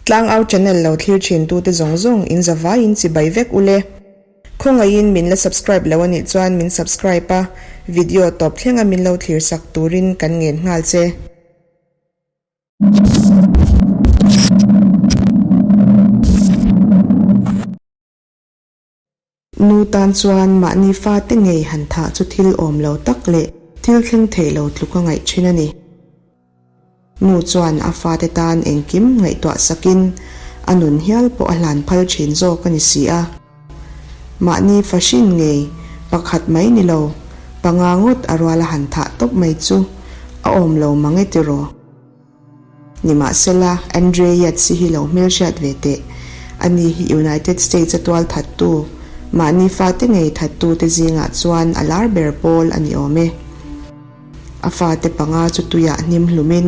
Tlangau channel lo thlir thin tute zawng zawng in zavaiin chibai vek ule. Khawngaihin min la subscribe lo anih chuan min subscribe a, video tawp thlenga min lo thlir sak turin kan ngen nghal che. Nu tan chuan mahni fate ngei han thah chu thil awm lo tak leh thil thleng theih lo tluk a ngaih thin a ni. Nu chuan a fate tan engkim ngaihtuah sakin a nun hial pawh a hlan phal thin zawk a ni si a. Mahni fahrin ngei pakhat mai ni lo, panga ngawt a rual a han thah tawp mai chu a awm lo mang e tiraw? Nimahsela, Andre Yates hi lo hmelhriat ve teh. Ani hi United States a tual thattu, mahni fate ngei thattute zingah chuan a lar ber pawl a ni awm e. A fate panga chu tuiah hnim hlumin,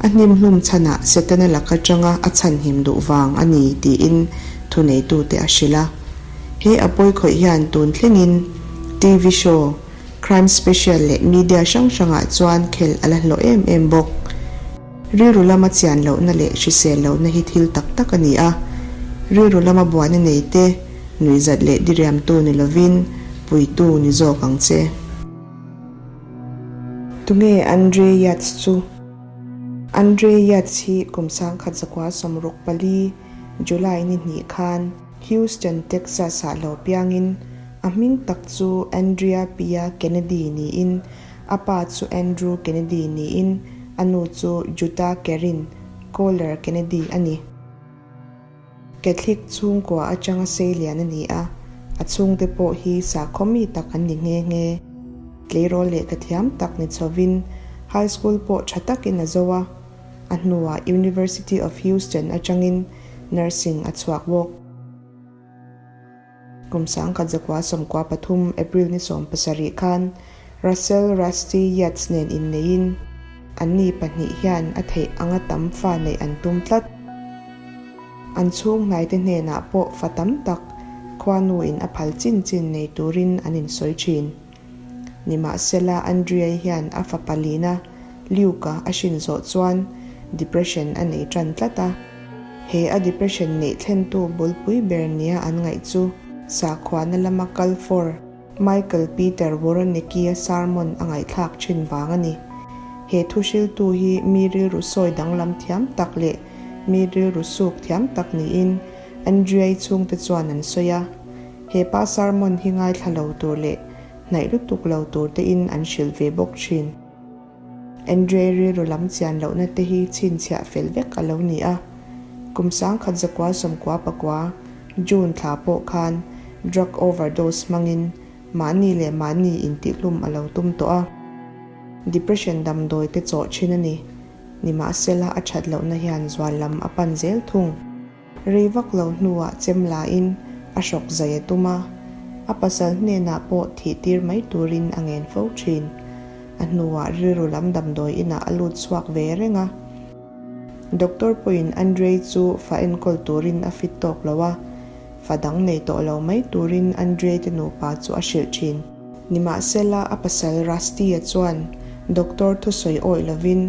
a hnim hlum chhanah Setana laka tanga a chhanhim duh vang a ni tiin thuneitute a hrilh a. He a pawikhawih hian tun thlengin TV show, Crime Special leh media hrang hrangah chuan khelh a la hlawh em em bawk. Rilru lama chian lohna leh hrisel lohna hi thil tak tak a ni a. Rilru lama buaina nei te, nuihzat leh diriamtu ni lovin puitu ni zawk ang che. Tunge Andre Yates chu? Andre Yates hi kum 1964, July ni hnih khan Houston, Texas-ah lo piangin a hming tak chu Andrea Pia Kennedy niin a pa chu Andrew Kennedy niin a nu chu Jutta Karin Kohler Kennedy a ni. Catholic chhungkua atanga seilian a ni a, a chhungte pawh hi sakhaw mi tak an ni nghe nghe. Tleirawl lehkha thiam tak ni chhovin high school pawh tha takin a zo a, a hnuah University of Houston atangin Nursing a chhuak bawk. Kum 1993 April ni 17 khan Russell Rusty Yates nen inneiin anni pahnih hian a theih anga tam fa neih an tum tlat. An chhung hnaite hnenah pawh fa tam tak khuanuin a phal chin chin nei turin an insawi thin. Nimahsela Andriai hian a fapa lina Luke-a a hrin zawh chuan depression a nei tan tlat a. He a depression neih thlentu bulpui ber nia an ngaih chu sakhuana lama kal for Michael Peter Woronicki-a sermon a ngaihthlak thin vang a ni. He thuhriltu hi mi rilru sawi danglam thiam tak leh mi rilru suk thiam tak niin Andriai chhungte chuan an sawi a. He pa sermon hi ngaithla lo tur leh hnaih lutuk lo tur te in an hrilh ve bawk thin. Andre rilru lam chian lohna te hi chhinchhiah fel vek a lo ni a. Kum 1999, June thla pawh khan drug overdose hmangin mahni leh mahni intihhlum a lo tum tawh a. Depression damdawi te chawh thin a ni. Nimahsela a that lohna hian zual lam a pan zel thung. Rei vak lo hnuah chem lain a hrawk zai a tum a, a pasal hnenah pawh thih tir mai turin a ngen fo thin. A hnuah rilru lam damdawi inah a lut chhuak ve reng a. Doctor pawhin Andrei chu fa enkawl turin a fit tawk lo a, fa dang nei tawh lo mai turin Andrei te nupa chu a hrilh thin. Nimahsela a pasal Rusty-a chuan doctor thusawi awih lovin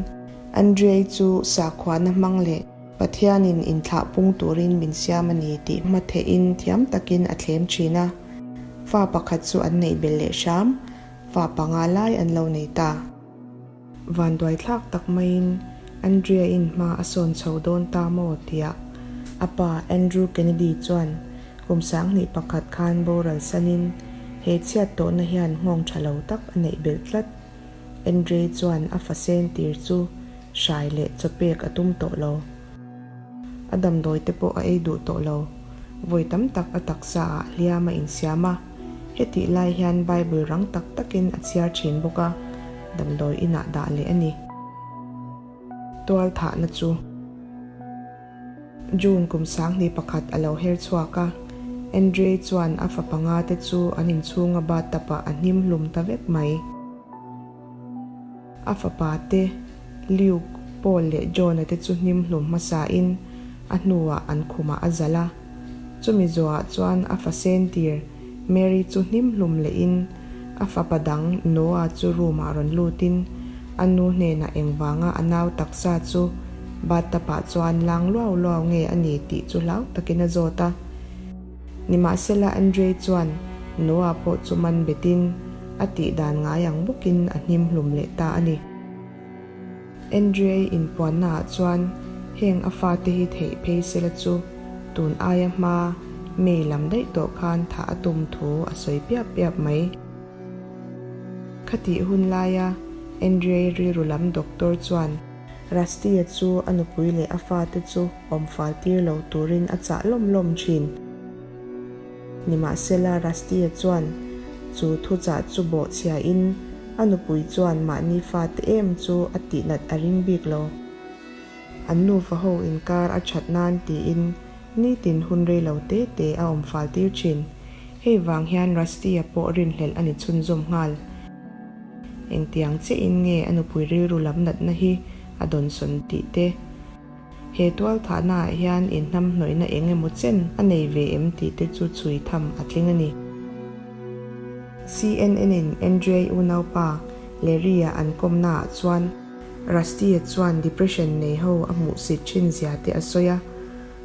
Andrei chu sakhuana hmang leh Pathianin inthlah pung turin min siam a ni tih hma theihin thiam takin a thlem thin a. Fa pakhat chu an neih belh leh hram, fa panga lai an lo nei ta. Vanduaithlak tak maiin Andrea-in hma a sawn chho dawn ta maw tia a pa Andrew Kennedy chuan kum 2001 khan boral sanin he chhiat tawhna hian nghawng tha lo tak a neih belh tlat. Andrei chuan a fa sen tir chu hrai leh chaw pek a tum tawh lo. A damdawi te pawh a ei duh tawh lo. Vawi tam tak a taksa ah hliam a insiam a, hetih lai hian Bible rang tak takin a chhiar thin bawk a, damdawi inah dah leh a ni. Tual thahna chu. June kum 2001 a lo her chhuak a, Andrei chuan a fa panga te chu an inchhunga bathtub ah a hnim hlum ta vek mai. A fapa te, Luke, Paul leh John-a te chu hnim hlum hmasain a hnuah an khumah a zalh a. Chumi zawhah chuan a fa sentir, Mary chu hnim hlum lehin a fapa dang Noah chu room-ah rawn lutin a nu hnenah engvanga a nau taksa chu Bathtub ah chuan lang luau luau nge a ni tih chu hlau takin a zawt a. Nimahsela Andrei chuan Noah pawh chu man betin a tih dan ngai ang bawkin a hnim hlum leh ta a ni. Andrei inpuanna ah chuan heng a fate hi theih phei sela chu tun aia hma May lam daih tawh khan thah a tum thu a sawi piap piap mai. Khatih hun laia Andrei rilru lam doctor chuan Rusty-a chu a nupui leh a fate chu awm fal tir lo turin a chah lawm lawm thin. Nimahsela Rusty-a chuan chu thuchah chu bawhchhiain a nupui chuan mahni fate em chu a tihnat a ring bik lo. An nufa ho inkar a that nan tiin nitin hun rei lo te te a awm fal tir thin. Hei vang hian Rusty-a pawh rinhlelh a ni chhunzawm nghal. Engtiang chiahin nge a nupui rilru lam natna hi a dawnsawn tih te? He tualthahnaah hian inhnamhnawihna eng emaw chen a nei ve em tih te chu chhui tham a tling a ni. CNN-in Andrei unaupa Larry-a an kawmnaah chuan Rusty-a chuan depression nei ho a hmuhsit thin zia te a sawi a,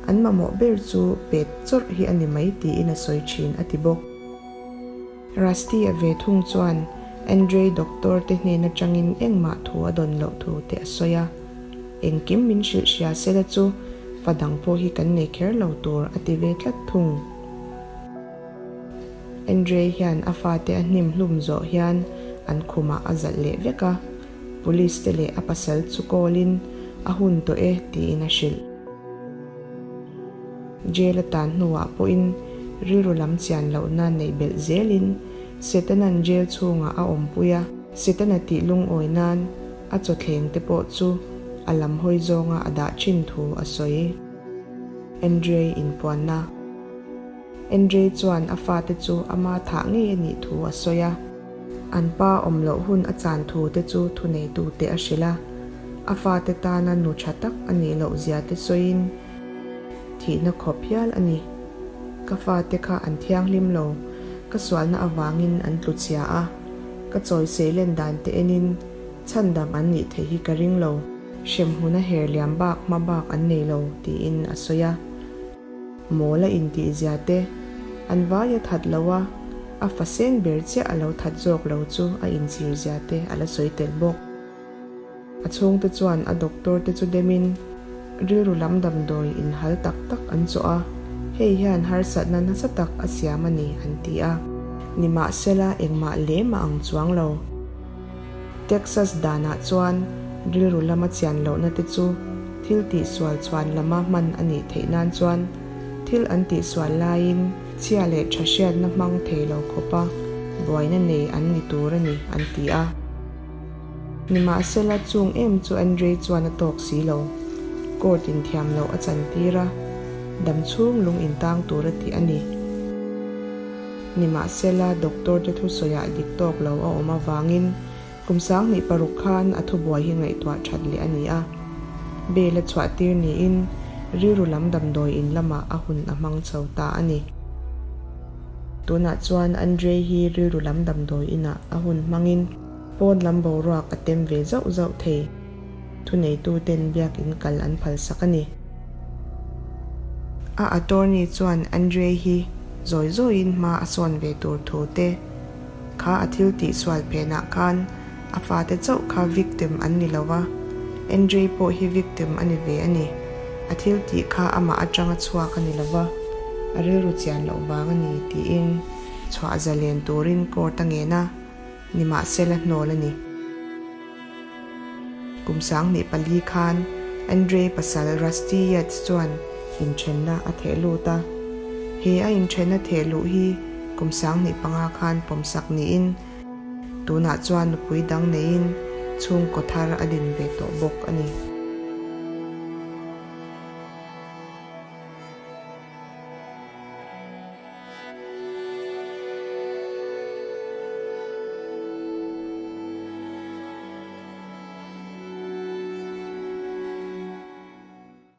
an mamawh ber chu pet chawrh hi a ni mai tiin a sawi thin a ti bawk. Rusty-a ve thung chuan Andrei doctor te hnen atangin engmah thu a dawn loh thu te a sawi a, Engkim min hrilh hria sela chu fa dang pawh hi kan nei kher lo tur a ti ve tlat thung. Andrei hian a fate a hnim hlum zawh hian an khumah a zalh leh vek a, police te leh a pasal chu call in a hun tawh e tiin a hrilh. Jail a tan hnuah pawhin rilru lam chian lohna neih belh zelin Setana'n jail chhungah a awmpui a, Setana tih lungawi nan a chawthleng te pawh chu a lam hawi zawnga a dah thin thu a sawi. Andrei inpuanna. Andrei chuan a fate chu ama thah ngei a nih thu a sawi a. An pa awm loh hun a chan thu te chu thuneitute a hrilh a, a fate tana nu tha tak a nih loh zia te sawiin thihna khawp hial a ni. Ka fate kha an thianghlim lo, ka sualna avangin an tlu chhia a, ka chawi seilen dan te enin chhandam an nih theih hi ka ring lo, hremhmun a her liam bak hma bak an nei lo, tiin a sawi a. Mawl a intih zia te, an vai a that lo a, a fa seng ber chiah a lo that zawk lo chu a inchhir zia te a la sawi tel bawk. A chhungte chuan a doctor te chu demin rilru lam damdawi inhal tak tak an chawh a, hei hian harsatna nasa tak a siam a ni an ti a. Nimahsela engmah lem a ang chuang lo. Texas danah chuan rilru lama chian lohna te chu thil tihsual chhuan lama hman a nih theih nan chuan thil an tihsual laiin chhia leh tha hriatna hmang thei lo khawpa buaina nei an ni tur a ni an ti a. Nimahsela chung em chu Andrei chuan a tawk si lo. Court in thiam loh a chan tir a, dam chhung lung in tang tur a tih a ni. Nimahsela doctor te thusawiah dik tawk lo a awm avangin kum 26 khan a thubuai hi ngaihtuah that leh a ni a. Bail a chhuah tir niin rilru lam damdawi in lamah a hun a hmang chho ta a ni. Tunah chuan Andrei hi rilru lam damdawi inah a hun hmangin pawn lam boruak a tem ve zauh zauh thei. Thuneituten biakin kal an phalsak a ni. A attorney chuan Andrei hi zawi zawiin hma a sawn ve tur thu te kha a thil tihsual phenah khan a fate chauh kha victim an ni lo va, Andrei pawh hi victim a ni ve a ni. A thil tih kha amah atanga chhuak a ni lo va, a rilru chian loh vang a ni tiin chhuah zalen turin court a ngen a, nimahsela hnawl a ni. Kum 24 khan Andrei pasal Rusty Yates chuan inthenna a theh lut a. He a inthenna theh luh hi kum 25 khan pawmsak niin tunah chuan nupui dang neiin chhungkaw thar a din ve tawh bawk a ni.